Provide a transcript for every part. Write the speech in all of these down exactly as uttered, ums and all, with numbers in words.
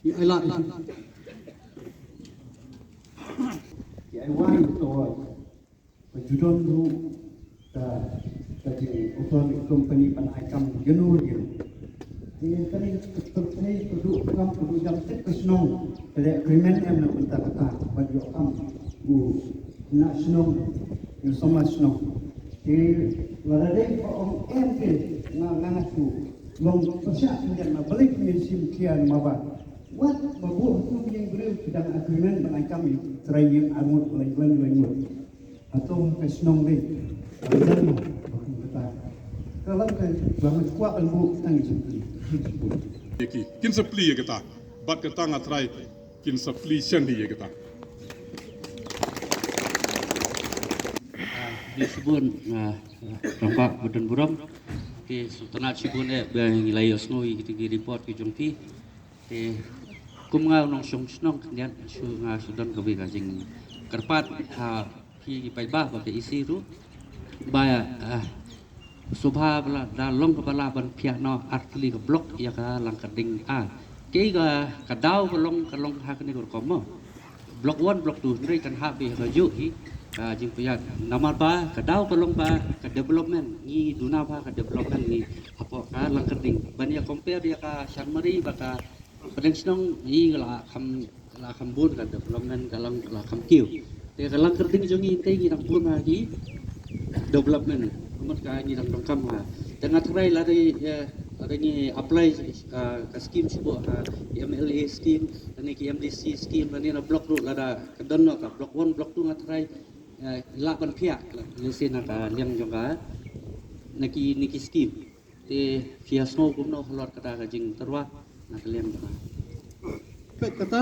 Ki ai lad. Ki ai wai to. Ba ju don ruh ka, ka jing auto company ban ai kam ïano ïano. Te kane ka pyrthei pyrduh kam pyrduh jam tip ka shnong. Ka dei agreement em na bynta kata ban ïoh kam u na shnong, u samla shnong. Te lada dei ba ong em te nga nga nga tu long pyrshah khyndiat na balei pynïaid sim khia na maba. Wat ba buh tu ïing briew ki dang agreement ban ai kam i trai ïing arngut lai lai lai ngut. Hato ka shnong le. Ka jan ba kum kata. Ka lam ka lam ka kwah ban buh tang i jingpli. Ïa ki kin sa plie ïa kata. Bad kata nga trai kin sa plie shen hi ïa kata. Ah, plie shibun, ah, Rangbah Badonburom. Te sngewtynnat shibun eh ba ngi la ïohsngew ïa kita ki report ki jong phi. Te kum nga u nongshong shnong khyndiat shu nga shu don kawei ka jingkyrpad ha phi ki paidbah bad ka E C ruh ba, ah, sngewbha ba la da long kaba lah ban phiah noh ar tylli ka block ïa ka Langkyrding A. Kaei ka, ka daw ka long, ka long ha kane ka rukom mo. Block one, block two, hynrei kan hap beit ha kajuh hi ka jingpyniaid. Namar ba ka daw ka long ba ka development ngi duna ba ka development ngi hapoh ka Langkyrding ban ïa compare ïa ka Shanmari ba ka Pdeng Shnong ngi la kham, la kham bun ka development ka Lang, la kham kiew. Te ka Langkyrding jong ngi te ngi dang bun ha ki development. Kumta ka ngi dang donkam ha. Te nga tharai lada, eh, lada ngi apply, ah, ka scheme shibun ha, M L A scheme, lane ki M D C scheme, lane na block ruh lada ka don noh ka block one, block two nga tharai, eh, lah ban phiah, lehse na ka liang jong ka, na ki, na ki scheme. Te phi ïa sngew kumno halor kata ka jingtyrwa na ka liang jong ka. Peit kata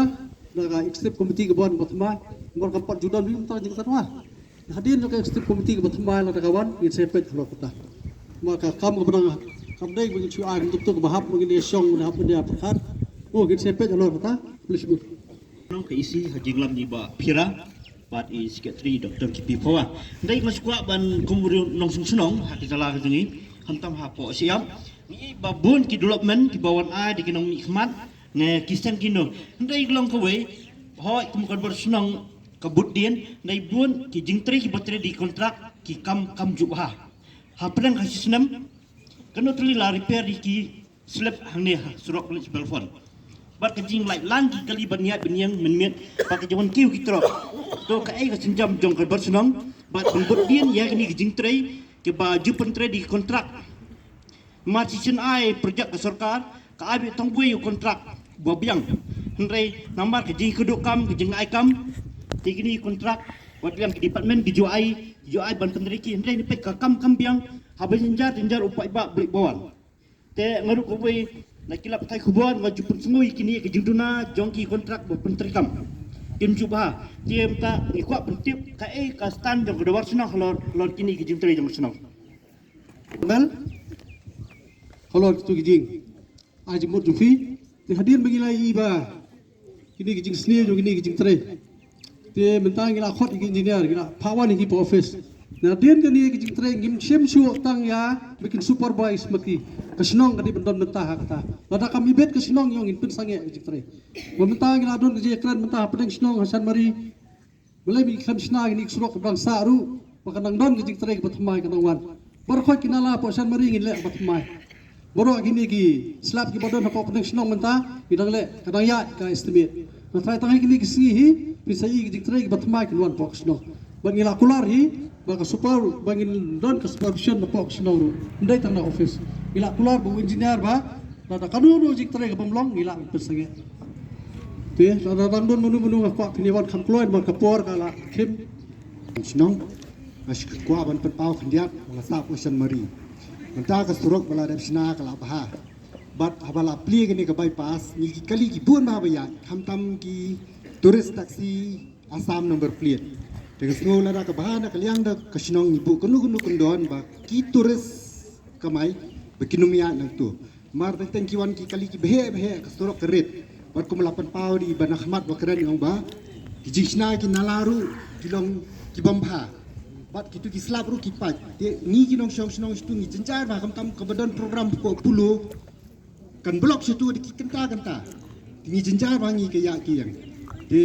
na ka executive committee kaba wan ba thymmai, namar ka pat ju don ri mynta jingtyrwa. Hadien jong ka executive committee kaba thymmai lada ka wan ngin sa peit halor kata. Namar ka kam kaba nang kam dei ba ngin shu ai kumto kaba hap ba ngin ïa shong, ba hap ba ngin ïa pyrkhat. Oh, ngin sa peit halor kata. Please, good. Nong ka E C ha jinglam i Bah Phira bad i Secretary Doctor K P Phawa. Hynrei nga sngewkwah ban kum u nongshong shnong ha ki jylla ka jong ngi, khamtam hapoh Siap. Ngi ba bun ki development kiba wan ai da ki nongmihkhmat ne ki seng ki no. Hynrei long kawei, hooid kum ka dorbar shnong ka bud dien, hynrei bun ki jingtrei kiba trei da ki kontrak ki kam kam ju bha. Hapdeng ka shi snem kano tylli la repair ïa ki slab hangne ha surok Village Welfare Fund. Bad ka jinglait lang ki kali ban ïaid ban ïeng mynmiet bad ka jingwan kiew ki trok. To kaei ka sienjam jong ka dorbar shnong bad ban bud dien ïa kine ki jingtrei kiba ju pyntrei da ki kontrak. Namar shisien ai project ka sorkar ka ai beit tang uwei u kontrak ba biang. Hynrei namar ka jingkyrduh kam, ka jingai kam, te kine ki kontrak ba biang ki department ki ju ai, ki ju ai ban pyntrei ki, hynrei ne peit ka kam kam biang, haba jynjar jynjar u paidbah blik ba wan. Te nga ruh kawei na ki lad pathai khubor nga ju pynsngew ïa kine ki jingduna jong ki kontrak ba pyntrei kam. Kim ju bha. Te mynta ngi kwah pyntip kaei ka stand jong ka dorbar shnong halor, halor kine ki jingtrei jong ka shnong. Mel halor kitu ki jing ai jingmut jong phi. Te hadien ba ngi la ïohi ba kine ki jingsniew jong kine ki jingtrei. Te mynta ngi la khot ïa ki engineer, ngi la phah wan ïa ki pa office. Na hadien kane ki jingtrei ngim shym shuh tang ïa ba kin supervise ma ki. Ka shnong ka dei ban don mynta ha kata. Lada kam ibit ka shnong ïa ngin pynsangeh ka jingtrei. Ba mynta ngi la don ka jingkren mynta hapdeng shnong ha Shanmari. Balei ba ngi khlem shna kine ki surok kiba dang sah ruh ba ka nang don ka jingtrei kaba thymmai ka nang wan. Baroh khoit ki nala hapoh Shanmari ngin leh kaba thymmai. Baroh kine ki slab kiba don hapoh pdeng shnong mynta ngi dang leh, ka dang ïaid ka estimate. Nga tharai tang ha kine ki sngi hi phin sa ïohi ki jingtrei kiba thymmai kin wan hapoh ka shnong. Bad ngi la kular hi ba ka super, ba ngin don ka supervision hapoh ka shnong ruh. Ym dei tang na office. Ngi la kular ba u engineer ba lada kano kano jingtrei kaba ym long ngi lah ban pynsangeh. Te lada dang don mano mano nga kwah phin ïa wan kham kloi namar ka por ka la khim. Shnong nga shu kwah ban pynpaw khyndiat ba la sah hapoh Shanmari. Mynta ka surok ba la dep shna ka la bha. Bad haba la plie kane ka bypass ngi ki kali ki bun bha ba ïaid, khamtam ki tourist taxi Assam number plate. Te nga sngew lada ka bha na ka liang da ka shnong ngi buh kano kano kyndon ba ki tourist kamai ba kin ym ïaid nangto. Namar teng teng ki wan ki kali ki bheh bheh, ka surok ka rit. Bad kum la pynpaw da i Bah Nangkhmat ba kren ong ba ki jingshna ki nala ruh ki long ki bym bha. Bad kitu ki slab ruh ki pait. Te ngi ki nongshong shnong shitu ngi jynjar bha, khamtam kaba don program ko pulo kan block shitu da ki kynta kynta. Te ngi jynjar ba ngi ka ïa ki ïeng. Te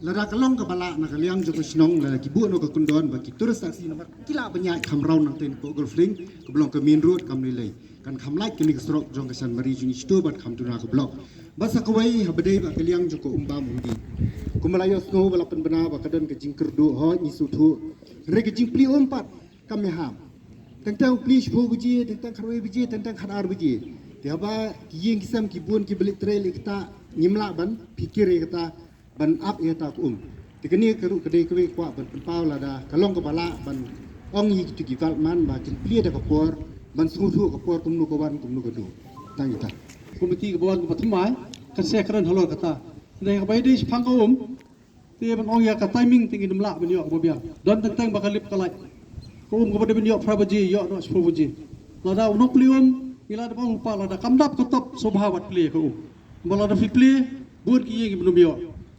lada ka long kaba lah na ka liang jong ka shnong, lada ki buh noh ka kyndon ba ki tourist taxi namar ki lah ban ïaid kham raw nangtei na ka Golf Link kaba long ka main road, kam lei lei kan kham lait kane ka surok jong ka Saiñmari jong ngi shatu bad kham duna ka block. Bad sa kawei, haba dei ba ka liang jong ka um bam um dih, kumba la ïohsngew ba la pynbna ba ka don ka jingkyrduh, hooid ngi sngewthuh. Hynrei ka jingplie um pat kam ïahap. Teng teng u plie shiphew baje, teng teng khatwei baje, teng teng khatar baje. Te haba ki ïing ki sem ki bun kiba leit trei leit kata, ngim lah ban phikir ïa kata, ban ap ïa kata ka um. Te kane ka ruh ka dei kawei ka kwah ban pynpaw, lada ka long kaba lah ban ong ïa kito ki development ba kin plie da ka por, ban sngewthuh ka por kumno ka wan kumno ka duh. Tang ita. Komiti kaba wan kaba thymmai kan sa kren halor kata. Hynrei haba ïadei shaphang ka um, te ban ong ïa ka timing te ngin ym lah ban ïoh kaba biang. Don teng teng ba ka lip ka lait. Ka um kaba dei ban ïoh phra baje, ïoh noh shiphew baje. Lada u nongplie um, ngi la dep ong lypa, lada kam dap ka top sngewbha wat plie ka um. Ba lada phi plie, bun ki ïing ki bym ïoh.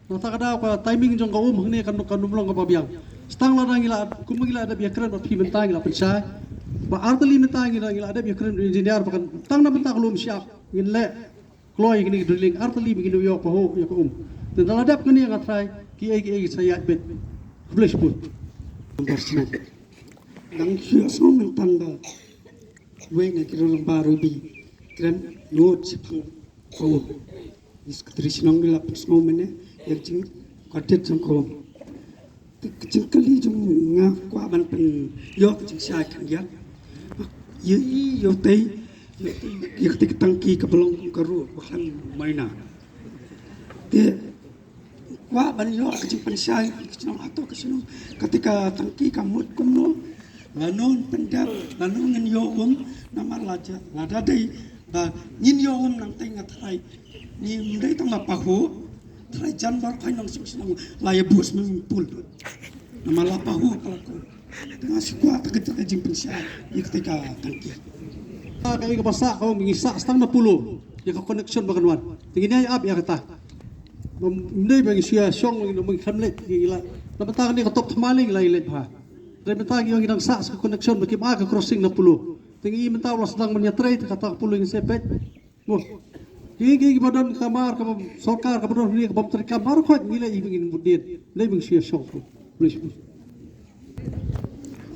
Nangta ka daw ka timing jong ka um hangne kan, kan ym long kaba biang. Sa tang lada ngi la, kumba ngi la dep ïakren bad phi mynta ngi la pynshai. Ba ar tylli mynta ngi la, ngi la dep ïakren engineer ba kan tang na bynta ka lum shyiap ngin leh kloi ïa kine ki drilling, ar tylli ba kin ïoh pahuh ïa ka um. Te lada la dep kane nga tharai kiei kiei ki sa ïaid beit. Khublei shibun. Nambar shnong. Dang shu ïohsngew mynta ba wei na ki rangbah ruh ba kren nud shaphang ka um. Ngi secretary shnong ngi la pynsngew mynne ïa ka jingkordit jong ka um. Te ka jingkylli jong nga kwah ban pynïoh ka jingshai khyndiat. Ïohi ïohi ïohi ïa kata ka tangki kaba long kum ka ruh ba khlem maina. Te kwah ban ïoh ka jingpynshai ka shnong, hato ka shnong kata ka tangki ka mut kumno? Lano ngin pyndep, lano ngin ïoh um? Namar lada, lada dei ba ngin ïoh um nangtei nga tharai ngim dei tang ba pahuh. Tharai jan baroh ka nongshong shnong la ïa buh swimming pool. Namar la pahuh ka la ko. Te nga shu kwah ta ka jingpynshai ïa kata ka tangki. Ka ïa kaba sah ka ong ngi sah tang na Polo ïa ka connection ba kan wan. Te ngin ïa ap ïa kata. Ym dei ba ngi shu ïa shong, ngi ym khlem leit, ngi la. Na bynta kane ka top thymmai ngi la ïa leit bha. Dei mynta ngi ong ngi dang sah ka connection ba kim ai ka crossing na Polo. Te ngi mynta la sdang ban ïatrei te kata ka Polo ngi sa peit. Mo. Ki, ki, kiba don kamar, kaba sorkar, kaba don hangne, kaba ym treikam, baroh khoit ngi leh ïa ba ngin bud dien. Leh ba ngin shu ïa shong. Please.